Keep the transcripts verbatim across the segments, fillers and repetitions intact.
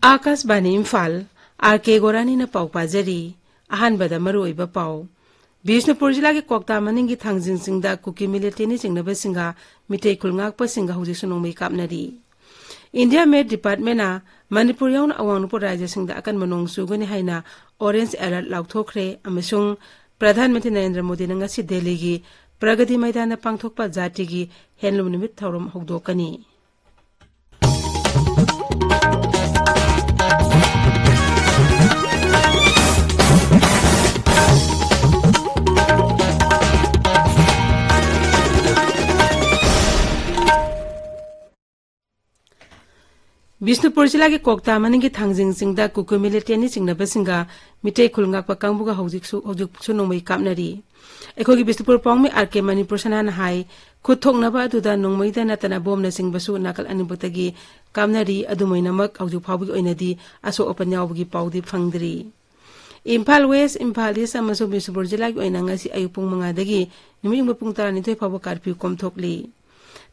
ꯑꯥꯀꯥꯁꯕꯥꯅꯤ Imphal, R ꯀꯦ ꯒꯣꯔꯥꯅꯤꯅ ꯄꯥꯎ ꯄꯥꯖꯔꯤ꯫ ꯑꯍꯥꯟꯕꯗ ꯃꯔꯨꯑꯣꯏꯕ ꯄꯥꯎ꯫ ꯕꯤꯁꯅꯨꯄꯨꯔ ꯖꯤꯂꯥꯒꯤ ꯀ꯭ꯋꯥꯛꯇꯥ ꯃꯅꯤꯡꯒꯤ ꯊꯥꯡꯖꯤꯡ ꯆꯤꯡꯗ ꯀꯨꯀꯤ ꯃꯤꯂꯤꯇꯦꯟꯅꯤ ꯆꯤꯡꯅꯕꯁꯤꯡꯒ ꯃꯤꯇꯩ ꯈꯨꯜ ꯉꯥꯛꯄꯁꯤꯡꯒ ꯍꯧꯖꯤꯛꯁꯨ ꯅꯣꯡꯃꯩ ꯀꯥꯞꯅꯔꯤ꯫ ꯏꯟꯗꯤꯌꯥ ꯃꯦꯠ ꯗꯤꯄꯥꯔꯠꯃꯦꯟꯅ ꯃꯅꯤꯄꯨꯔ ꯌꯥꯎꯅ ꯑꯋꯥꯡ ꯅꯣꯡꯄꯣꯛ ꯔꯥꯖ꯭ꯌꯁꯤꯡꯗ ꯑꯀꯟꯕ ꯅꯣꯡ ꯆꯨꯒꯅꯤ ꯍꯥꯏꯅ ꯑꯣꯔꯦꯟꯖ ꯑꯦꯂꯔꯠ ꯂꯥꯎꯊꯣꯛꯈ꯭ꯔꯦ ꯑꯃꯁꯨꯡ ꯄ꯭ꯔꯙꯥꯟ ꯃꯟꯇ꯭ꯔꯤ ꯅꯔꯦꯟꯗ꯭ꯔ ꯃꯣꯗꯤꯅ ꯉꯁꯤ ꯗꯦꯜꯂꯤꯒꯤ ꯄ꯭ꯔꯒꯇꯤ ꯃꯩꯗꯥꯟꯗ ꯄꯥꯡꯊꯣꯛꯄ ꯖꯥꯇꯤꯒꯤ ꯍꯦꯟꯂꯨꯝ ꯅꯨꯃꯤꯠ ꯊꯧꯔꯝ ꯍꯧꯗꯣꯛꯀꯅꯤ꯫ ꯕꯤꯁꯅꯨꯄꯨꯔ ꯖꯤꯂꯥꯒꯤ ꯀ꯭ꯋꯥꯛꯇꯥ ꯃꯅꯤꯡꯒꯤ ꯊꯥꯡꯖꯤꯡ ꯆꯤꯡꯗ ꯀꯨꯀꯤ ꯃꯤꯂꯤꯇꯦꯟꯅꯤ ꯆꯤꯡꯅꯕꯁꯤꯡꯒ ꯃꯤꯇꯩ ꯈꯨꯜ ꯉꯥꯛꯄ ꯀꯥꯡꯕꯨꯒ ꯍꯧꯖꯤꯛꯁꯨ, ꯍꯧꯖꯤꯛꯁꯨ ꯅꯣꯡꯃꯩ ꯀꯥꯞꯅꯔꯤ꯫ ꯑꯩꯈꯣꯏꯒꯤ ꯕꯤꯁꯅꯨꯄꯨꯔ ꯄꯥꯎꯃꯤ ꯑꯥꯔ ꯀꯦ ꯃꯅꯤꯄꯨꯔ ꯁꯅꯥꯅ ꯍꯥꯏ, ꯈꯨꯠ ꯊꯣꯛꯅꯕ ꯑꯗꯨꯗ ꯅꯣꯡꯃꯩꯗ ꯅꯠꯇꯅ ꯕꯣꯝꯅꯆꯤꯡꯕꯁꯨ ꯅꯥꯀꯜ ꯑꯅꯤꯃꯛꯇꯒꯤ ꯀꯥꯞꯅꯔꯤ꯫ ꯑꯗꯨꯃꯥꯏꯅꯃꯛ ꯍꯧꯖꯤꯛ ꯐꯥꯎꯕꯒꯤ ꯑꯣꯏꯅꯗꯤ ꯑꯁꯣꯛ ꯑꯄꯟ ꯌꯥꯎꯕꯒꯤ ꯄꯥꯎꯗꯤ ꯐꯪꯗ꯭ꯔꯤ꯫ ꯏꯝꯐꯥꯜ ꯋꯦꯁ, ꯏꯝꯐꯥꯜ ꯏꯁ ꯑꯃꯁꯨꯡ ꯕꯤꯁꯅꯨꯄꯨꯔ ꯖꯤꯂꯥꯒꯤ ꯑꯣꯏꯅ ꯉꯁꯤ ꯑꯌꯨꯛ ꯄꯨꯡ ꯃꯉꯥꯗꯒꯤ ꯅꯨꯃꯤꯠ ꯌꯨꯡꯕ ꯄꯨꯡ ꯇꯔꯥꯅꯤꯊꯣꯏ ꯐꯥꯎꯕ ꯀꯥꯔꯐ꯭ꯌꯨ ꯀꯣꯝꯊꯣꯛꯂꯤ꯫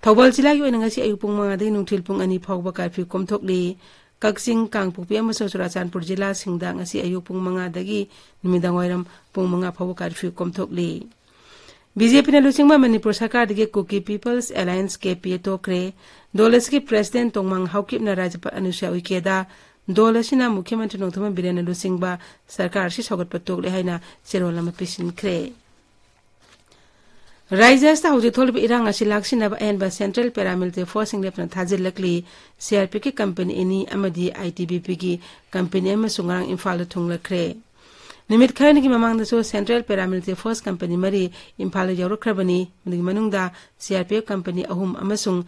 ꯊꯧꯕꯥꯜ ꯖꯤꯂꯥꯒꯤ ꯑꯣꯏꯅ ꯉꯁꯤ ꯑꯌꯨꯛ ꯄꯨꯡ ꯃꯉꯥꯗꯒꯤ ꯅꯨꯡꯊꯤꯜ ꯄꯨꯡ ꯑꯅꯤ ꯐꯥꯎꯕ ꯀꯥꯔꯐ꯭ꯌꯨ ꯀꯣꯝꯊꯣꯛꯂꯤ꯫ ꯀꯛꯆꯤꯡ, ꯀꯥꯡꯄꯣꯛꯄꯤ ꯑꯃꯁꯨꯡ ꯆꯨꯔꯥꯆꯥꯟꯄꯨꯔ ꯖꯤꯂꯥꯁꯤꯡꯗ ꯉꯁꯤ ꯑꯌꯨꯛ ꯄꯨꯡ ꯃꯉꯥꯗꯒꯤ ꯅꯨꯃꯤꯗꯥꯡꯋꯥꯏꯔꯝ ꯄꯨꯡ ꯃꯉꯥ ꯐꯥꯎꯕ ꯀꯥꯔꯐ꯭ꯌꯨ ꯀꯣꯝꯊꯣꯛꯂꯤ꯫ ꯕꯤ ꯖꯦ ꯄꯤꯅ ꯂꯨꯆꯤꯡꯕ ꯃꯅꯤꯄꯨꯔ ꯁꯔꯀꯥꯔꯗꯒꯤ ꯀꯨꯀꯤ ꯄꯤꯄꯜꯁ ꯑꯦꯂꯥꯏꯟꯁ, ꯀꯦ ꯄꯤ ꯑꯦ, ꯇꯣꯛꯈ꯭ꯔꯦ꯫ ꯗꯣꯜ ꯑꯁꯤꯒꯤ ꯄ꯭ꯔꯦꯁꯤꯗꯦꯟꯠ ꯇꯣꯡꯃꯥꯡ ꯍꯥꯎꯀꯤꯞꯅ ꯔꯥꯖ꯭ꯌꯄꯥꯜ ꯑꯅꯨꯁ꯭ꯌꯥ ꯎꯏꯀꯦꯗ ꯗꯣꯜ ꯑꯁꯤꯅ ꯃꯨꯈ꯭ꯌ ꯃꯟꯇ꯭ꯔꯤ ꯅꯣꯡꯊꯣꯝꯕꯝ ꯕꯤꯔꯦꯟꯅ ꯂꯨꯆꯤꯡꯕ ꯁꯔꯀꯥꯔ ꯑꯁꯤ ꯁꯧꯒꯠꯄ ꯇꯣꯛꯂꯦ ꯍꯥꯏꯅ ꯆꯦꯔꯣꯜ ꯑꯃ ꯄꯤꯁꯤꯟꯈ꯭ꯔꯦ꯫ ꯔꯥꯖ꯭ꯌ ꯑꯁꯤꯗ ꯍꯧꯖꯤꯛ ꯊꯣꯛꯂꯤꯕ ꯏꯔꯥꯡ ꯑꯁꯤ ꯂꯥꯛꯁꯤꯟꯅꯕ ꯑꯍꯦꯟꯕ ꯁꯦꯟꯇ꯭ꯔꯦꯜ ꯄꯦꯔꯥꯃꯤꯂꯤꯇꯔꯤ ꯐꯣꯔꯁꯁꯤꯡ ꯂꯦꯞꯇꯅ ꯊꯥꯖꯤꯜꯂꯛꯂꯤ꯫ ꯁꯤ ꯑꯥꯔ ꯄꯤ ꯑꯦꯐꯀꯤ ꯀꯝꯄꯅꯤ ꯑꯅꯤ ꯑꯃꯗꯤ ꯑꯥꯏ ꯇꯤ ꯕꯤ ꯄꯤꯒꯤ ꯀꯝꯄꯅꯤ ꯑꯃꯁꯨ ꯉꯔꯥꯡ ꯏꯝꯐꯥꯜꯗ ꯊꯨꯡꯂꯈ꯭ꯔꯦ꯫ ꯅꯨꯃꯤꯠ ꯈꯔꯅꯤꯒꯤ ꯃꯃꯥꯡꯗꯁꯨ ꯁꯦꯟꯇ꯭ꯔꯦꯜ ꯄꯦꯔꯥꯃꯤꯂꯤꯇꯔꯤ ꯐꯣꯔꯁ ꯀꯝꯄꯅꯤ ꯃꯔꯤ ꯏꯝꯐꯥꯜꯗ ꯌꯧꯔꯛꯈ꯭ꯔꯕꯅꯤ꯫ ꯃꯗꯨꯒꯤ ꯃꯅꯨꯡꯗ C R P F company ꯑꯍꯨꯝ ꯑꯃꯁꯨꯡ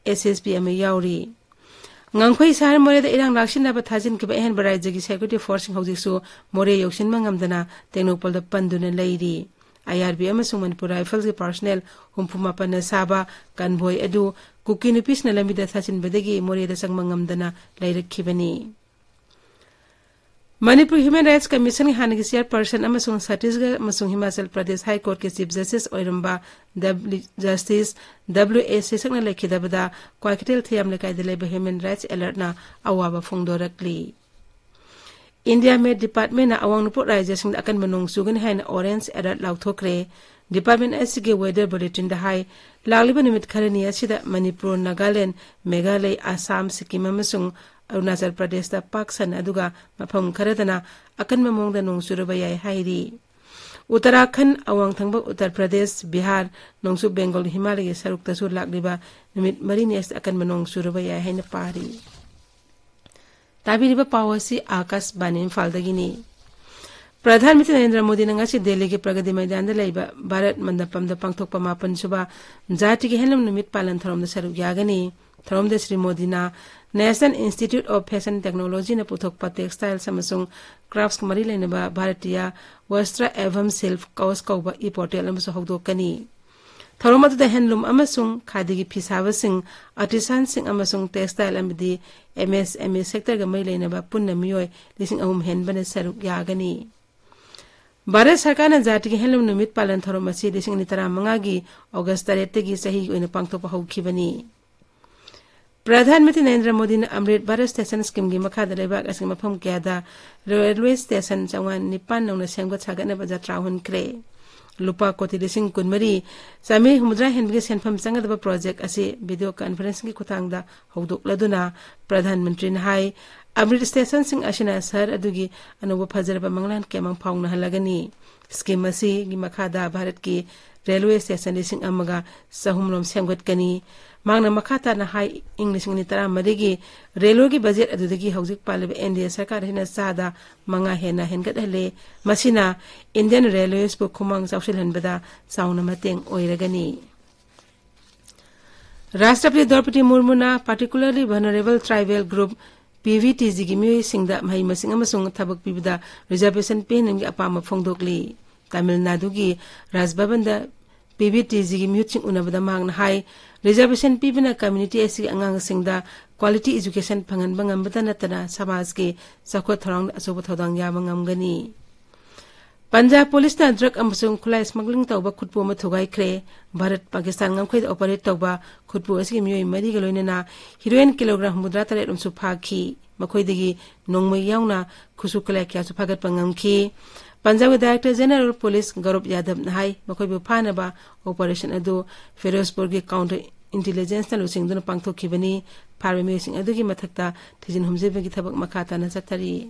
ꯑꯦꯁ ꯑꯦꯁ ꯄꯤ ꯑꯃ ꯌꯥꯎꯔꯤ꯫ ꯉꯥꯡꯈꯣꯏ ꯁꯍꯔ ꯃꯣꯔꯦꯗ ꯏꯔꯥꯡ ꯂꯥꯛꯁꯤꯟꯅꯕ ꯊꯥꯖꯤꯟꯈꯤꯕ ꯑꯍꯦꯟꯕ ꯔꯥꯖ꯭ꯌꯒꯤ ꯁꯦꯀ꯭ꯌꯨꯔꯤꯇꯤ ꯐꯣꯔꯁꯁꯤꯡ ꯍꯧꯖꯤꯛꯁꯨ ꯃꯣꯔꯦ ꯌꯧꯁꯤꯟꯕ ꯉꯝꯗꯅ ꯇꯦꯡꯅꯧꯄꯜꯗ ꯄꯟꯗꯨꯅ ꯂꯩꯔꯤ꯫ ꯑꯥꯏ ꯑꯥꯔ ꯕꯤ ꯑꯃꯁꯨꯡ ꯃꯅꯤꯄꯨꯔ ꯔꯥꯏꯐꯜꯁꯀꯤ ꯄꯥꯔꯁꯣꯅꯦꯜ ꯍꯨꯝꯐꯨ ꯃꯥꯄꯟꯅ ꯁꯥꯕ ꯀꯟꯚꯣꯏ ꯑꯗꯨ ꯀꯨꯀꯤ ꯅꯨꯄꯤꯁꯤꯡꯅ ꯂꯝꯕꯤꯗ ꯊꯥꯖꯤꯟꯕꯗꯒꯤ ꯃꯣꯔꯦꯗ ꯆꯪꯕ ꯉꯝꯗꯅ ꯂꯩꯔꯛꯈꯤꯕꯅꯤ꯫ ꯃꯅꯤꯄꯨꯔ ꯍ꯭ꯌꯨꯃꯦꯟ ꯔꯥꯏꯠꯁ ꯀꯃꯤꯁꯟꯒꯤ ꯍꯥꯟꯅꯒꯤ ꯆꯤꯌꯔꯄꯔꯁꯟ ꯑꯃꯁꯨꯡ ꯁꯠꯇꯤꯁꯒꯔ ꯑꯃꯁꯨꯡ ꯍꯤꯃꯥꯆꯜ ꯄ꯭ꯔꯗꯦꯁ ꯍꯥꯏ ꯀꯣꯔꯠꯀꯤ ꯆꯤꯐ ꯖꯁꯇꯤꯁ ꯑꯣꯏꯔꯝꯕ ꯗꯕ꯭ꯂꯤꯎ ꯖꯁꯇꯤꯁ ꯗꯕ꯭ꯂꯤꯎ ꯑꯦ ꯁꯦꯁꯛꯅ ꯂꯩꯈꯤꯗꯕꯗ ꯀ꯭ꯋꯥꯀꯩꯊꯦꯜ ꯊꯌꯥꯝ ꯂꯩꯀꯥꯏꯗ ꯂꯩꯕ ꯍ꯭ꯌꯨꯃꯦꯟ ꯔꯥꯏꯠꯁ ꯑꯦꯂꯔꯠꯅ ꯑꯋꯥꯕ ꯐꯣꯡꯗꯣꯔꯛꯂꯤ꯫ ꯏꯟꯗꯤꯌꯥ ꯃꯦꯠ ꯗꯤꯄꯥꯔꯠꯃꯦꯟꯅ ꯑꯋꯥꯡ ꯅꯣꯡꯄꯣꯛ ꯔꯥꯖ꯭ꯌꯁꯤꯡꯗ ꯑꯀꯟꯕ ꯅꯣꯡ ꯆꯨꯒꯅꯤ ꯍꯥꯏꯅ ꯑꯣꯔꯦꯟꯖ ꯑꯦꯂꯔꯠ ꯂꯥꯎꯊꯣꯛꯈ꯭ꯔꯦ꯫ ꯗꯤꯄꯥꯔꯠꯃꯦꯟ ꯑꯁꯤꯒꯤ ꯋꯦꯗꯔ ꯕꯨꯂꯦꯇꯤꯟꯗ ꯍꯥꯏ, ꯂꯥꯛꯂꯤꯕ ꯅꯨꯃꯤꯠ ꯈꯔꯅꯤ ꯑꯁꯤꯗ ꯃꯅꯤꯄꯨꯔ, ꯅꯥꯒꯥꯂꯦꯟ, ꯃꯦꯘꯥꯂꯩ, ꯑꯁꯥꯝ, ꯁꯤꯛꯀꯤꯝ ꯑꯃꯁꯨꯡ ꯑꯔꯨꯅꯥꯆꯜ ꯄ꯭ꯔꯗꯦꯁꯇ ꯄꯥꯛ ꯁꯟꯅ, ꯑꯗꯨꯒ ꯃꯐꯝ ꯈꯔꯗꯅ ꯑꯀꯟꯕ ꯃꯑꯣꯡꯗ ꯅꯣꯡ ꯆꯨꯔꯕ ꯌꯥꯏ ꯍꯥꯏꯔꯤ꯫ ꯎꯠꯇꯔꯥꯈꯟꯗ, ꯑꯋꯥꯡ ꯊꯪꯕ ꯎꯠꯇꯔ ꯄ꯭ꯔꯗꯦꯁ, ꯕꯤꯍꯥꯔ, ꯅꯣꯡꯆꯨꯞ ꯕꯦꯡꯒꯣꯜ ꯍꯤꯃꯥꯂꯌꯒꯤ ꯁꯔꯨꯛꯇꯁꯨ ꯂꯥꯛꯂꯤꯕ ꯅꯨꯃꯤꯠ ꯃꯔꯤꯅꯤ ꯑꯁꯤꯗ ꯑꯀꯟꯕ ꯅꯣꯡ ꯆꯨꯔꯕ ꯌꯥꯏ ꯍꯥꯏꯅ ꯄꯥꯔꯤ꯫ ꯇꯥꯕꯤꯔꯤꯕ ꯄꯥꯎ ꯑꯁꯤ ꯑꯥꯀꯥꯁꯕꯥꯅꯤ ꯏꯝꯐꯥꯜꯗꯒꯤꯅꯤ꯫ ꯄ꯭ꯔꯙꯥꯟ ꯃꯟꯇ꯭ꯔꯤ ꯅꯔꯦꯟꯗ꯭ꯔ ꯃꯣꯗꯤꯅ ꯉꯁꯤ ꯗꯦꯜꯂꯤꯒꯤ ꯄ꯭ꯔꯒꯇꯤ ꯃꯩꯗꯥꯟꯗ ꯂꯩꯕ ꯚꯥꯔꯠ ꯃꯟꯗꯄꯝꯗ ꯄꯥꯡꯊꯣꯛꯄ ꯃꯥꯄꯟ ꯁꯨꯕ ꯖꯥꯇꯤꯒꯤ ꯍꯦꯟꯂꯨꯝ ꯅꯨꯃꯤꯠ ꯄꯥꯂꯟ ꯊꯧꯔꯝꯗ ꯁꯔꯨꯛ ꯌꯥꯒꯅꯤ꯫ ꯊꯧꯔꯝꯗ ꯁ꯭ꯔꯤ ꯃꯣꯗꯤꯅ National Institute of Fashion Technologyꯅ ꯄꯨꯊꯣꯛꯄ textiles ꯑꯃꯁꯨꯡ crafts ꯃꯔꯤ ꯂꯩꯅꯕ ꯚꯥꯔꯇꯤꯌꯥ ꯋꯁꯇ꯭ꯔ ꯑꯦꯚꯝ ꯁꯤꯜꯞ ꯀꯧꯁ ꯀꯧꯕ e portal ꯑꯃꯁꯨ ꯍꯧꯗꯣꯛꯀꯅꯤ꯫ ꯊꯧꯔꯝ ꯑꯗꯨꯗ ꯍꯦꯟꯂꯨꯝ ꯑꯃꯁꯨꯡ ꯈꯥꯗꯤꯒꯤ ꯐꯤ ꯁꯥꯕꯁꯤꯡ, artisanꯁꯤꯡ ꯑꯃꯁꯨꯡ textile ꯑꯃꯗꯤ MSME sectorꯒ ꯃꯔꯤ ꯂꯩꯅꯕ ꯄꯨꯟꯅ ꯃꯤꯑꯣꯏ ꯂꯤꯁꯤꯡ ꯑꯍꯨꯝ ꯍꯦꯟꯕꯅ ꯁꯔꯨꯛ ꯌꯥꯒꯅꯤ꯫ ꯚꯥꯔꯠ ꯁꯔꯀꯥꯔꯅ ꯖꯥꯇꯤꯒꯤ ꯍꯦꯟꯂꯨꯝ ꯅꯨꯃꯤꯠ ꯄꯥꯂꯟ ꯊꯧꯔꯝ ꯑꯁꯤ ꯂꯤꯁꯤꯡ ꯑꯅꯤ ꯇꯔꯥꯃꯉꯥꯒꯤ ꯑꯣꯒꯁ ꯇꯔꯦꯠꯇꯒꯤ ꯆꯍꯤꯒꯤ ꯑꯣꯏꯅ ꯄꯥꯡꯊꯣꯛꯄ ꯍꯧꯈꯤꯕꯅꯤ꯫ ꯄ꯭ꯔꯙꯥꯟ ꯃꯟꯇ꯭ꯔꯤ ꯅꯔꯦꯟꯗ꯭ꯔ ꯃꯣꯗꯤꯅ ꯑꯃ꯭ꯔꯤꯠ ꯚꯥꯔꯠ ꯁ꯭ꯇꯦꯁꯟ ꯁ꯭ꯀꯤꯝꯒꯤ ꯃꯈꯥꯗ ꯂꯩꯕꯥꯛ ꯑꯁꯤꯒꯤ ꯃꯐꯝ ꯀꯌꯥꯗ ꯔꯦꯜꯋꯦ ꯁ꯭ꯇꯦꯁꯟ ꯆꯥꯝꯃꯉꯥ ꯅꯤꯄꯥꯟ ꯅꯧꯅ ꯁꯦꯝꯒꯠ ꯁꯥꯒꯠꯅꯕ ꯖꯇ꯭ꯔꯥ ꯍꯨꯟꯈ꯭ꯔꯦ꯫ ꯂꯨꯄꯥ ꯀꯣꯇꯤ ꯂꯤꯁꯤꯡ ꯀꯨꯟꯃꯔꯤ ꯆꯥꯃꯔꯤ ꯍꯨꯝꯐꯨꯇꯔꯥ ꯍꯦꯟꯕꯒꯤ ꯁꯦꯟꯐꯝ ꯆꯪꯒꯗꯕ ꯄ꯭ꯔꯣꯖꯦꯛ ꯑꯁꯤ video conferencingꯒꯤ ꯈꯨꯠꯊꯥꯡꯗ ꯍꯧꯗꯣꯛꯂꯗꯨꯅ ꯄ꯭ꯔꯙꯥꯟ ꯃꯟꯇ꯭ꯔꯤꯅ ꯍꯥꯏ, ꯑꯃ꯭ꯔꯤꯠ ꯁ꯭ꯇꯦꯁꯟꯁꯤꯡ ꯑꯁꯤꯅ ꯁꯍꯔ ꯑꯗꯨꯒꯤ ꯑꯅꯧꯕ ꯐꯖꯔꯕ ꯃꯪꯂꯥꯟ ꯀꯌꯥꯃꯔꯨꯝ ꯐꯥꯎꯅꯍꯜꯂꯒꯅꯤ꯫ ꯁ꯭ꯀꯤꯝ ꯑꯁꯤꯒꯤ ꯃꯈꯥꯗ ꯚꯥꯔꯠꯀꯤ ꯔꯦꯜꯋꯦ ꯁ꯭ꯇꯦꯁꯟ ꯂꯤꯁꯤꯡ ꯑꯃꯒ ꯆꯍꯨꯝ ꯔꯣꯝ ꯁꯦꯝꯒꯠꯀꯅꯤ꯫ ꯃꯍꯥꯛꯅ ꯃꯈꯥ ꯇꯥꯅ ꯍꯥꯏ, ꯏꯪ ꯂꯤꯁꯤꯡ ꯑꯅꯤ ꯇꯔꯥꯃꯔꯤꯒꯤ ꯔꯦꯜꯋꯦꯒꯤ ꯕꯖꯦꯠ ꯑꯗꯨꯗꯒꯤ ꯍꯧꯖꯤꯛ ꯄꯥꯜꯂꯤꯕ NDA ꯁꯔꯀꯥꯔ ꯑꯁꯤꯅ ꯆꯥꯗ ꯃꯉꯥ ꯍꯦꯟꯅ ꯍꯦꯟꯒꯠꯍꯜꯂꯦ꯫ ꯃꯁꯤꯅ Indian Railwaysꯄꯨ ꯈꯨꯃꯥꯡ ꯆꯥꯎꯁꯤꯜꯍꯟꯕꯗ ꯆꯥꯎꯅ ꯃꯇꯦꯡ ꯑꯣꯏꯔꯒꯅꯤ꯫ ꯔꯥꯁꯇ꯭ꯔꯄꯇꯤ ꯗ꯭ꯔꯧꯄꯗꯤ ꯃꯨꯔꯃꯨꯅ particularly vulnerable tribal group, PVTGꯒꯤ ꯃꯤꯑꯣꯏꯁꯤꯡꯗ ꯃꯍꯩ ꯃꯁꯤꯡ ꯑꯃꯁꯨꯡ ꯊꯕꯛ ꯄꯤꯕꯗ reservation ꯄꯤꯍꯟꯅꯕꯒꯤ ꯑꯄꯥꯝꯕ ꯐꯣꯡꯗꯣꯛꯂꯤ꯫ ꯇꯥꯃꯤꯜ ꯅꯥꯗꯨꯒꯤ ꯔꯥꯖ ꯚꯕꯟꯗ PVTGꯒꯤ ꯃꯤꯍꯨꯠꯁꯤꯡ ꯎꯅꯕꯗ ꯃꯍꯥꯛꯅ ꯍꯥꯏ, Reservation ꯄꯤꯕꯅ community ꯑꯁꯤꯒꯤ ꯑꯉꯥꯡꯁꯤꯡꯗ quality education ꯐꯪꯍꯟꯕ ꯉꯝꯕꯇ ꯅꯠꯇꯅ ꯁꯃꯥꯖꯀꯤ ꯆꯥꯎꯈꯠ ꯊꯧꯔꯥꯡꯗ ꯑꯆꯧꯕ ꯊꯧꯗꯥꯡ ꯌꯥꯕ ꯉꯝꯒꯅꯤ꯫ ꯄꯟꯖꯥꯕ ꯄꯨꯂꯤꯁꯅ drug ꯑꯃꯁꯨꯡ ꯈꯨꯠꯂꯥꯏ smuggling ꯇꯧꯕ ꯈꯨꯠꯄꯨ ꯑꯃ ꯊꯨꯒꯥꯏꯈ꯭ꯔꯦ꯫ ꯚꯥꯔꯠ ꯄꯥꯀꯤꯁꯇꯥꯟ ꯉꯝꯈꯩꯗ operate ꯇꯧꯕ ꯈꯨꯠꯄꯨ ꯑꯁꯤꯒꯤ ꯃꯤꯑꯣꯏ ꯃꯔꯤꯒ ꯂꯣꯏꯅꯅ heroin kilogram ꯍꯨꯝꯐꯨꯇꯔꯥ ꯇꯔꯦꯠ ꯑꯃꯁꯨ ꯐꯥꯈꯤ꯫ ꯃꯈꯣꯏꯗꯒꯤ ꯅꯣꯡꯃꯩ ꯌꯥꯎꯅ ꯈꯨꯠꯁꯨ ꯈꯨꯠꯂꯥꯏ ꯀꯌꯥꯁꯨ ꯐꯥꯒꯠꯄ ꯉꯝꯈꯤ꯫ ꯄꯟꯖꯥꯕꯀꯤ Director General Police ꯒꯧꯔꯕ ꯌꯥꯗꯕꯅ ꯍꯥꯏ, ꯃꯈꯣꯏꯕꯨ ꯐꯥꯅꯕ operation ꯑꯗꯨ ꯐꯤꯔꯣꯖꯄꯨꯔꯒꯤ counter intelligenceꯅ ꯂꯨꯆꯤꯡꯗꯨꯅ ꯄꯥꯡꯊꯣꯛꯈꯤꯕꯅꯤ꯫ ꯐꯥꯔꯕ ꯃꯤꯑꯣꯏꯁꯤꯡ ꯑꯗꯨꯒꯤ ꯃꯊꯛꯇ ꯊꯤꯖꯤꯟ ꯍꯨꯝꯖꯤꯟꯕꯒꯤ ꯊꯕꯛ ꯃꯈꯥ ꯇꯥꯅ ꯆꯠꯊꯔꯤ꯫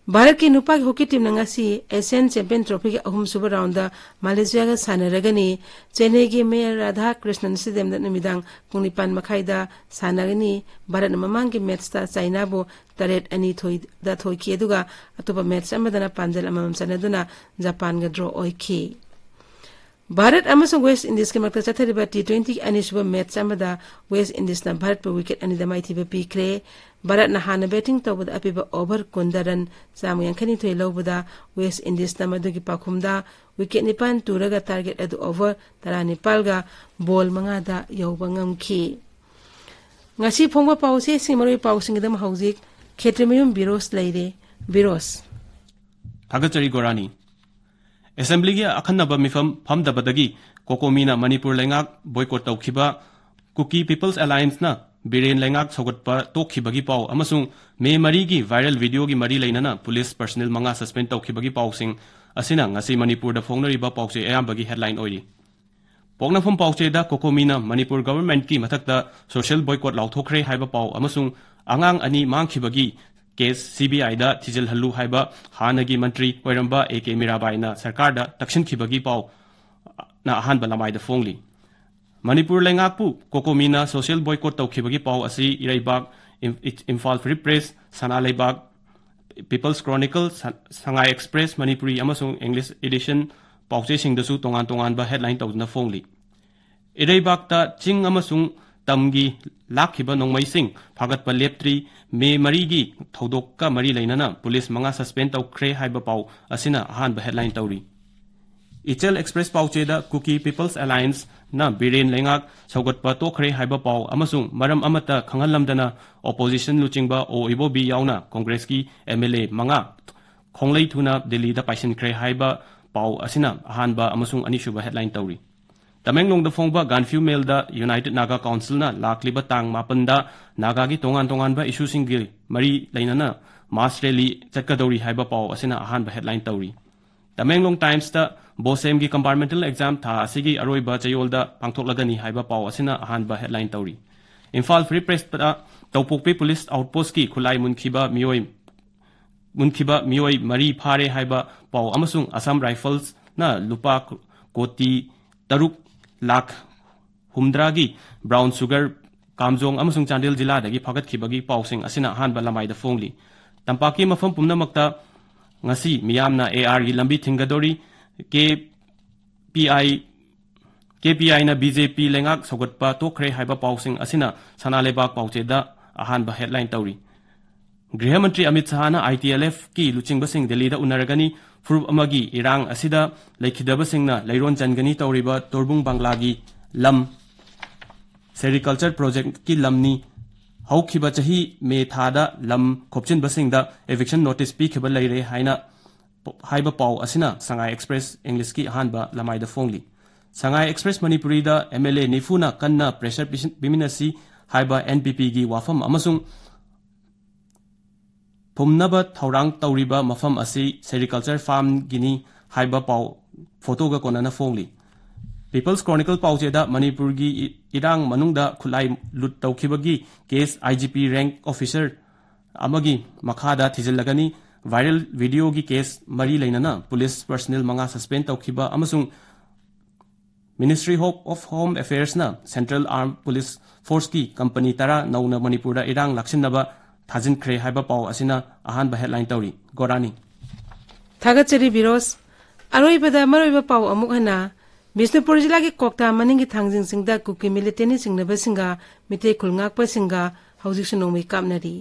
ꯚꯥꯔꯠꯀꯤ ꯅꯨꯄꯥꯒꯤ ꯍꯣꯀꯤ ꯇꯤꯝꯅ ꯉꯁꯤ ꯑꯦꯁꯤꯌꯥꯟ ꯆꯦꯝꯄꯤꯌꯟ ꯇ꯭ꯔꯣꯐꯤꯒꯤ ꯑꯍꯨꯝꯁꯨꯕ ꯔꯥꯎꯟꯗ ꯃꯥꯂꯦꯁꯤꯌꯥꯒ ꯁꯥꯟꯅꯔꯒꯅꯤ꯫ ꯆꯦꯟꯅꯩꯒꯤ ꯃꯦꯌꯔ ꯔꯥꯙꯥ ꯀ꯭ꯔꯤꯁꯅꯟ ꯁ꯭ꯇꯦꯗꯤꯌꯝꯗ ꯅꯨꯃꯤꯗꯥꯡ ꯄꯨꯡ ꯅꯤꯄꯥꯟ ꯃꯈꯥꯏꯗ ꯁꯥꯟꯅꯒꯅꯤ꯫ ꯚꯥꯔꯠꯅ ꯃꯃꯥꯡꯒꯤ ꯃꯦꯠꯁꯇ ꯆꯥꯏꯅꯥꯕꯨ ꯇꯔꯦꯠ ꯑꯅꯤ ꯊꯣꯏꯗ ꯊꯣꯏꯈꯤ, ꯑꯗꯨꯒ ꯑꯇꯣꯞꯄ ꯃꯦꯠꯁ ꯑꯃꯗꯅ ꯄꯥꯟꯖꯜ ꯑꯃꯃꯝ ꯆꯟꯅꯗꯨꯅ ꯖꯄꯥꯟꯒ ꯗ꯭ꯔꯣ ꯑꯣꯏꯈꯤ꯫ ꯚꯥꯔꯠ ꯑꯃꯁꯨꯡ ꯋꯦꯁ ꯏꯟꯗꯤꯖꯀꯤ ꯃꯔꯛꯇ ꯆꯠꯊꯔꯤꯕ ꯇꯤ ꯇ꯭ꯋꯦꯟꯇꯤ ꯑꯅꯤꯁꯨꯕ ꯃꯦꯠꯁ ꯑꯃꯗ ꯋꯦꯁ ꯏꯟꯗꯤꯖꯅ ꯚꯥꯔꯠꯄꯨ ꯋꯤꯀꯦꯠ ꯑꯅꯤꯗ ꯃꯥꯏꯊꯤꯕ ꯄꯤꯈ꯭ꯔꯦ꯫ ꯚꯥꯔꯠꯅ ꯍꯥꯟꯅ ꯕꯦꯇꯤꯡ ꯇꯧꯕꯗ ꯑꯄꯤꯕ ꯑꯣꯚꯔ ꯀꯨꯟꯗ ꯔꯟ ꯆꯥꯝꯃ ꯌꯥꯡꯈꯩꯅꯤꯊꯣꯏ ꯂꯧꯕꯗ ꯋꯦꯁ ꯏꯟꯗꯤꯖꯅ ꯃꯗꯨꯒꯤ ꯄꯥꯎꯈꯨꯝꯗ ꯋꯤꯀꯦꯠ ꯅꯤꯄꯥꯟ ꯇꯨꯔꯒ ꯇꯥꯔꯒꯦꯠ ꯑꯗꯨ ꯑꯣꯚꯔ ꯇꯔꯥꯅꯤꯄꯥꯜꯒ ꯕꯣꯜ ꯃꯉꯥꯗ ꯌꯧꯕ ꯉꯝꯈꯤ꯫ ꯉꯁꯤ ꯐꯣꯡꯕ ꯄꯥꯎꯆꯦꯁꯤꯡ, ꯃꯔꯨꯑꯣꯏꯕ ꯄꯥꯎꯁꯤꯡꯒꯤꯗꯃꯛ ꯍꯧꯖꯤꯛ ꯈꯦꯇ꯭ꯔꯤꯃꯌꯨꯝ ꯕꯤꯔꯣꯁ ꯂꯩꯔꯦ꯫ ꯕꯤꯔꯣꯁ꯫ ꯊꯥꯒꯠꯆꯔꯤ ꯒꯣꯔꯥꯅꯤ꯫ ꯑꯦꯁꯦꯝꯕ꯭ꯂꯤꯒꯤ ꯑꯈꯟꯅꯕ ꯃꯤꯐꯝ ꯐꯝꯗꯕꯗꯒꯤ ꯀꯣꯀꯣꯃꯤꯅ ꯃꯅꯤꯄꯨꯔ ꯂꯩꯉꯥꯛ ꯕꯣꯏꯀꯣꯠ ꯇꯧꯈꯤꯕ, ꯀꯨꯀꯤ ꯄꯤꯄꯜꯁ ꯑꯦꯂꯥꯌꯟꯁꯅ ꯕꯤꯔꯦꯟ ꯂꯩꯉꯥꯛ ꯁꯧꯒꯠꯄ ꯇꯣꯛꯈꯤꯕꯒꯤ ꯄꯥꯎ ꯑꯃꯁꯨꯡ ꯃꯦ ꯃꯔꯤꯒꯤ ꯚꯥꯏꯔꯦꯜ ꯚꯤꯗꯤꯑꯣꯒꯤ ꯃꯔꯤ ꯂꯩꯅꯅ ꯄꯨꯂꯤꯁ ꯄꯔꯁꯅꯦꯜ ꯃꯉꯥ ꯁꯁꯄꯦꯟ ꯇꯧꯈꯤꯕꯒꯤ ꯄꯥꯎꯁꯤꯡ ꯑꯁꯤꯅ ꯉꯁꯤ ꯃꯅꯤꯄꯨꯔꯗ ꯐꯣꯡꯅꯔꯤꯕ ꯄꯥꯎꯆꯦ ꯑꯌꯥꯝꯕꯒꯤ ꯍꯦꯗꯂꯥꯏꯟ ꯑꯣꯏꯔꯤ꯫ ꯄꯣꯛꯅꯐꯝ ꯄꯥꯎꯆꯦꯗ ꯀꯣꯀꯣꯃꯤꯅ ꯃꯅꯤꯄꯨꯔ ꯒꯚꯔꯟꯃꯦꯟꯠꯀꯤ ꯃꯊꯛꯇ ꯁꯣꯁꯤꯌꯦꯜ ꯕꯣꯏꯀꯣꯠ ꯂꯥꯎꯊꯣꯛꯈ꯭ꯔꯦ ꯍꯥꯏꯕ ꯄꯥꯎ ꯑꯃꯁꯨꯡ ꯑꯉꯥꯡ ꯑꯅꯤ ꯃꯥꯡꯈꯤꯕꯒꯤ ꯀꯦꯁ ꯁꯤ ꯕꯤ ꯑꯥꯏꯗ ꯊꯤꯖꯤꯜꯍꯜꯂꯨ ꯍꯥꯏꯕ ꯍꯥꯟꯅꯒꯤ ꯃꯟꯇ꯭ꯔꯤ ꯑꯣꯏꯔꯝꯕ ꯑꯦ ꯀꯦ ꯃꯤꯔꯥꯕꯥꯏꯅ ꯁꯔꯀꯥꯔꯗ ꯇꯛꯁꯤꯟꯈꯤꯕꯒꯤ ꯄꯥꯎꯅ ꯑꯍꯥꯟꯕ ꯂꯃꯥꯏꯗ ꯐꯣꯡꯂꯤ꯫ ꯃꯅꯤꯄꯨꯔ ꯂꯩꯉꯥꯛꯄꯨ ꯀꯣꯀꯣꯃꯤꯅ ꯁꯣꯁꯤꯌꯦꯜ ꯕꯣꯏꯀꯣꯠ ꯇꯧꯈꯤꯕꯒꯤ ꯄꯥꯎ ꯑꯁꯤ ꯏꯔꯩꯕꯥꯛ, ꯏꯝ-, ꯏꯝꯐꯥꯜ ꯐ꯭ꯔꯤ ꯄ꯭ꯔꯦꯁ, ꯁꯅꯥ ꯂꯩꯕꯥꯛ, ꯄꯤꯄꯜꯁ ꯀ꯭ꯔꯣꯅꯤꯀꯜ, ꯁ-, ꯁꯉꯥꯏ ꯑꯦꯛꯁꯄ꯭ꯔꯦꯁ ꯃꯅꯤꯄꯨꯔꯤ ꯑꯃꯁꯨꯡ ꯏꯪꯂꯤꯁ ꯏꯗꯤꯁꯟ ꯄꯥꯎꯆꯦꯁꯤꯡꯗꯁꯨ ꯇꯣꯉꯥꯟ ꯇꯣꯉꯥꯟꯕ ꯍꯦꯗꯂꯥꯏꯟ ꯇꯧꯗꯨꯅ ꯐꯣꯡꯂꯤ꯫ ꯏꯔꯩꯕꯥꯛꯇ ꯆꯤꯡ ꯑꯃꯁꯨꯡ ꯇꯝꯒꯤ ꯂꯥꯛꯈꯤꯕ ꯅꯣꯡꯃꯩꯁꯤꯡ ꯐꯥꯒꯠꯄ ꯂꯦꯞꯇ꯭ꯔꯤ꯫ ꯃꯦ ꯃꯔꯤꯒꯤ ꯊꯧꯗꯣꯛꯀ ꯃꯔꯤ ꯂꯩꯅꯅ ꯄꯨꯂꯤꯁ ꯃꯉꯥ ꯁꯁꯄꯦꯟ ꯇꯧꯈ꯭ꯔꯦ ꯍꯥꯏꯕ ꯄꯥꯎ ꯑꯁꯤꯅ ꯑꯍꯥꯟꯕ ꯍꯦꯗꯂꯥꯏꯟ ꯇꯧꯔꯤ꯫ ꯏꯆꯦꯜ ꯑꯦꯛꯁꯄ꯭ꯔꯦꯁ ꯄꯥꯎꯆꯦꯗ ꯀꯨꯀꯤ ꯄꯤꯄꯜꯁ ꯑꯦꯂꯥꯌꯟꯁꯅ ꯕꯤꯔꯦꯟ ꯂꯩꯉꯥꯛ ꯁꯧꯒꯠꯄ ꯇꯣꯛꯈ꯭ꯔꯦ ꯍꯥꯏꯕ ꯄꯥꯎ ꯑꯃꯁꯨꯡ ꯃꯔꯝ ꯑꯃꯠꯇ ꯈꯪꯍꯜꯂꯝꯗꯅ ꯑꯣꯄꯣꯖꯤꯁꯟ ꯂꯨꯆꯤꯡꯕ ꯑꯣ ꯏꯕꯣꯕꯤ ꯌꯥꯎꯅ ꯀꯣꯡꯒ꯭ꯔꯦꯁꯀꯤ ꯑꯦꯝ ꯑꯦꯜ ꯑꯦ ꯃꯉꯥ ꯈꯣꯡꯂꯩ ꯊꯨꯅ ꯗꯤꯜꯂꯤꯗ ꯄꯥꯏꯁꯤꯟꯈ꯭ꯔꯦ ꯍꯥꯏꯕ ꯄꯥꯎ ꯑꯁꯤꯅ ꯑꯍꯥꯟꯕ ꯑꯃꯁꯨꯡ ꯑꯅꯤꯁꯨꯕ ꯍꯦꯗꯂꯥꯏꯟ ꯇꯧꯔꯤ꯫ ꯇꯃꯦꯡꯂꯣꯡꯗ ꯐꯣꯡꯕ ꯒꯥꯟꯐ꯭ꯌꯨ ꯃꯦꯜꯗ ꯌꯨꯅꯥꯏꯇꯦꯗ ꯅꯥꯒꯥ ꯀꯥꯎꯟꯁꯤꯜꯅ ꯂꯥꯛꯂꯤꯕ ꯇꯥꯡ ꯃꯥꯄꯟꯗ ꯅꯥꯒꯥꯒꯤ ꯇꯣꯉꯥꯟ ꯇꯣꯉꯥꯟꯕ ꯏꯁꯨꯁꯤꯡꯒꯤ ꯃꯔꯤ ꯂꯩꯅꯅ ꯃꯥꯁ ꯔꯦꯂꯤ ꯆꯠꯀꯗꯧꯔꯤ ꯍꯥꯏꯕ ꯄꯥꯎ ꯑꯁꯤꯅ ꯑꯍꯥꯟꯕ ꯍꯦꯗꯂꯥꯏꯟ ꯇꯧꯔꯤ꯫ ꯇꯃꯦꯡꯂꯣꯡ ꯇꯥꯏꯝꯁꯇ ꯕꯣꯁꯦꯝꯒꯤ ꯀꯝꯄꯥꯔꯠꯃꯦꯟꯇꯦꯜ ꯑꯦꯛꯖꯥꯝ ꯊꯥ ꯑꯁꯤꯒꯤ ꯑꯔꯣꯏꯕ ꯆꯌꯣꯜꯗ ꯄꯥꯡꯊꯣꯛꯂꯒꯅꯤ ꯍꯥꯏꯕ ꯄꯥꯎ ꯑꯁꯤꯅ ꯑꯍꯥꯟꯕ ꯍꯦꯗꯂꯥꯏꯟ ꯇꯧꯔꯤ꯫ ꯏꯝꯐꯥꯜ ꯐ꯭ꯔꯤ ꯄ꯭ꯔꯦꯁꯇ ꯇꯧꯄꯣꯛꯄꯤ ꯄꯨꯂꯤꯁ ꯑꯥꯎꯠꯄꯣꯁꯀꯤ ꯈꯨꯠꯂꯥꯏ ꯃꯨꯟꯈꯤꯕ ꯃꯤꯑꯣꯏ ꯃꯨꯟꯈꯤꯕ ꯃꯤꯑꯣꯏ ꯃꯔꯤ ꯐꯥꯔꯦ ꯍꯥꯏꯕ ꯄꯥꯎ ꯑꯃꯁꯨꯡ ꯑꯁꯥꯝ ꯔꯥꯏꯐꯜꯁꯅ ꯂꯨꯄꯥ ꯀꯣꯇꯤ ꯇꯔꯨꯛ ꯂꯥꯈ ꯍꯨꯝꯗ꯭ꯔꯥꯒꯤ ꯕ꯭ꯔꯥꯎꯟ ꯁꯨꯒꯔ ꯀꯥꯝꯖꯣꯡ ꯑꯃꯁꯨꯡ ꯆꯥꯟꯗꯦꯜ ꯖꯤꯂꯥꯗꯒꯤ ꯐꯥꯒꯠꯈꯤꯕꯒꯤ ꯄꯥꯎꯁꯤꯡ ꯑꯁꯤꯅ ꯑꯍꯥꯟꯕ ꯂꯃꯥꯏꯗ ꯐꯣꯡꯂꯤ꯫ ꯇꯝꯄꯥꯛꯀꯤ ꯃꯐꯝ ꯄꯨꯝꯅꯃꯛꯇ ꯉꯁꯤ ꯃꯤꯌꯥꯝꯅ ꯑꯦ ꯑꯥꯔꯒꯤ ꯂꯝꯕꯤ ꯊꯤꯡꯒꯗꯧꯔꯤ꯫ K P I, K P ꯑꯥꯏꯅ ꯕꯤ ꯖꯦ ꯄꯤ ꯂꯩꯉꯥꯛ ꯁꯧꯒꯠꯄ ꯇꯣꯛꯈ꯭ꯔꯦ ꯍꯥꯏꯕ ꯄꯥꯎꯁꯤꯡ ꯑꯁꯤꯅ ꯁꯅꯥ ꯂꯩꯕꯥꯛ ꯄꯥꯎꯆꯦꯗ ꯑꯍꯥꯟꯕ ꯍꯦꯗꯂꯥꯏꯟ ꯇꯧꯔꯤ꯫ ꯒ꯭ꯔꯤꯍ ꯃꯟꯇ꯭ꯔꯤ ꯑꯃꯤꯠ ꯁꯍꯥꯅ ꯑꯥꯏ ꯇꯤ ꯑꯦꯜ ꯑꯦꯐꯀꯤ ꯂꯨꯆꯤꯡꯕꯁꯤꯡ ꯗꯦꯜꯂꯤꯗ ꯎꯅꯔꯒꯅꯤ꯫ ꯐꯨꯔꯨꯞ ꯑꯃꯒꯤ ꯏꯔꯥꯡ ꯑꯁꯤꯗ ꯂꯩꯈꯤꯗꯕꯁꯤꯡꯅ ꯂꯩꯔꯣꯟ ꯆꯟꯒꯅꯤ ꯇꯧꯔꯤꯕ ꯇꯣꯔꯕꯨꯡ ꯕꯪꯂꯥꯒꯤ ꯂꯝ ꯁꯦꯔꯤꯀꯜꯆꯔ ꯄ꯭ꯔꯣꯖꯦꯛꯀꯤ ꯂꯝꯅꯤ꯫ ꯍꯧꯈꯤꯕ ꯆꯍꯤ ꯃꯦ ꯊꯥꯗ ꯂꯝ ꯈꯣꯞꯆꯤꯟꯕꯁꯤꯡꯗ ꯏꯚꯤꯛꯁꯟ ꯅꯣꯇꯤꯁ ꯄꯤꯈꯤꯕ ꯂꯩꯔꯦ ꯍꯥꯏꯅ ꯍꯥꯏꯕ ꯄꯥꯎ ꯑꯁꯤꯅ ꯁꯉꯥꯏ ꯑꯦꯛꯁꯄ꯭ꯔꯦꯁ ꯏꯪꯂꯤꯁꯀꯤ ꯑꯍꯥꯟꯕ ꯂꯃꯥꯏꯗ ꯐꯣꯡꯂꯤ꯫ ꯁꯉꯥꯏ ꯑꯦꯛꯁꯄ꯭ꯔꯦꯁ ꯃꯅꯤꯄꯨꯔꯤꯗ ꯑꯦꯝ ꯑꯦꯜ ꯑꯦ ꯅꯤꯐꯨꯅ ꯀꯟꯅ ꯄ꯭ꯔꯦꯁꯔ ꯄꯤꯁꯤꯟ-, ꯄꯤꯃꯤꯟꯅꯁꯤ ꯍꯥꯏꯕ ꯑꯦꯟ ꯄꯤ ꯄꯤꯒꯤ ꯋꯥꯐꯝ ꯑꯃꯁꯨꯡ ꯐꯨꯝꯅꯕ ꯊꯧꯔꯥꯡ ꯇꯧꯔꯤꯕ ꯃꯐꯝ ꯑꯁꯤ ꯁꯦꯔꯤꯀꯜꯆꯔ ꯐꯥꯔꯝꯒꯤꯅꯤ ꯍꯥꯏꯕ ꯄꯥꯎ ꯐꯣꯇꯣꯒ ꯀꯣꯟꯅꯅ ꯐꯣꯡꯂꯤ꯫ ꯄꯤꯄꯜꯁ ꯀ꯭ꯔꯣꯅꯤꯀꯜ ꯄꯥꯎꯆꯦꯗ ꯃꯅꯤꯄꯨꯔꯒꯤ ꯏ-, ꯏꯔꯥꯡ ꯃꯅꯨꯡꯗ ꯈꯨꯠꯂꯥꯏ ꯂꯨꯠ ꯇꯧꯈꯤꯕꯒꯤ ꯀꯦꯁ ꯑꯥꯏ ꯖꯤ ꯄꯤ ꯔꯦꯡꯛ ꯑꯣꯐꯤꯁꯔ ꯑꯃꯒꯤ ꯃꯈꯥꯗ ꯊꯤꯖꯤꯜꯂꯒꯅꯤ꯫ ꯚꯥꯏꯔꯦꯜ ꯚꯤꯗꯤꯑꯣꯒꯤ ꯀꯦꯁ ꯃꯔꯤ ꯂꯩꯅꯅ ꯄꯨꯂꯤꯁ ꯄꯔꯁꯅꯦꯜ ꯃꯉꯥ ꯁꯁꯄꯦꯟ ꯇꯧꯈꯤꯕ ꯑꯃꯁꯨꯡ ꯃꯤꯅꯤꯁꯇ꯭ꯔꯤ ꯑꯣꯐ ꯍꯣꯝ ꯑꯦꯐꯤꯌꯔꯁꯅ ꯁꯦꯟꯇ꯭ꯔꯦꯜ ꯑꯥꯔꯝ ꯄꯨꯂꯤꯁ ꯐꯣꯔꯁꯀꯤ ꯀꯝꯄꯅꯤ ꯇꯔꯥ ꯅꯧꯅ ꯃꯅꯤꯄꯨꯔꯗ ꯏꯔꯥꯡ ꯂꯥꯛꯁꯤꯟꯅꯕ ꯊꯥꯖꯤꯟꯈ꯭ꯔꯦ ꯍꯥꯏꯕ ꯄꯥꯎ ꯑꯁꯤꯅ ꯑꯍꯥꯟꯕ ꯍꯦꯗꯂꯥꯏꯟ ꯇꯧꯔꯤ꯫ ꯒꯣꯔꯥꯅꯤ꯫ ꯊꯥꯒꯠꯆꯔꯤ ꯕꯤꯔꯣꯁ꯫ ꯑꯔꯣꯏꯕꯗ ꯃꯔꯨꯑꯣꯏꯕ ꯄꯥꯎ ꯑꯃꯨꯛ ꯍꯟꯅ꯫ ꯕꯤꯁꯅꯨꯄꯨꯔ ꯖꯤꯂꯥꯒꯤ ꯀ꯭ꯋꯥꯛꯇꯥ ꯃꯅꯤꯡꯒꯤ ꯊꯥꯡꯖꯤꯡꯁꯤꯡꯗ ꯀꯨꯀꯤ ꯃꯤꯂꯤꯇꯦꯟꯅꯤ ꯆꯤꯡꯅꯕꯁꯤꯡꯒ ꯃꯤꯇꯩ ꯈꯨꯜ ꯉꯥꯛꯄꯁꯤꯡꯒ ꯍꯧꯖꯤꯛꯁꯨ ꯅꯣꯡꯃꯩ ꯀꯥꯞꯅꯔꯤ꯫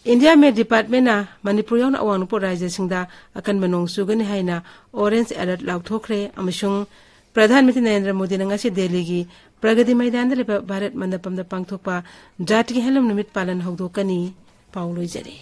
ꯏꯟꯗꯤꯌꯥ ꯃꯦꯠ ꯗꯤꯄꯥꯔꯠꯃꯦꯟꯅ ꯃꯅꯤꯄꯨꯔ ꯌꯥꯎꯅ ꯑꯋꯥꯡ ꯅꯣꯡꯄꯣꯛ ꯔꯥꯖ꯭ꯌꯁꯤꯡꯗ ꯑꯀꯟꯕ ꯅꯣꯡ ꯆꯨꯒꯅꯤ ꯍꯥꯏꯅ ꯑꯣꯔꯦꯟꯖ ꯑꯦꯂꯔꯠ ꯂꯥꯎꯊꯣꯛꯈ꯭ꯔꯦ ꯑꯃꯁꯨꯡ ꯄ꯭ꯔꯙꯥꯟ ꯃꯟꯇ꯭ꯔꯤ ꯅꯔꯦꯟꯗ꯭ꯔ ꯃꯣꯗꯤꯅ ꯉꯁꯤ ꯗꯦꯜꯂꯤꯒꯤ ꯄ꯭ꯔꯒꯇꯤ ꯃꯩꯗꯥꯟꯗ ꯂꯩꯕ ꯚꯥꯔꯠ ꯃꯟꯗꯄꯝꯗ ꯄꯥꯡꯊꯣꯛꯄ ꯖꯥꯇꯤꯒꯤ ꯍꯦꯟꯂꯨꯝ ꯅꯨꯃꯤꯠ ꯄꯥꯂꯟ ꯍꯧꯗꯣꯛꯀꯅꯤ꯫ ꯄꯥꯎ ꯂꯣꯏꯖꯔꯦ꯫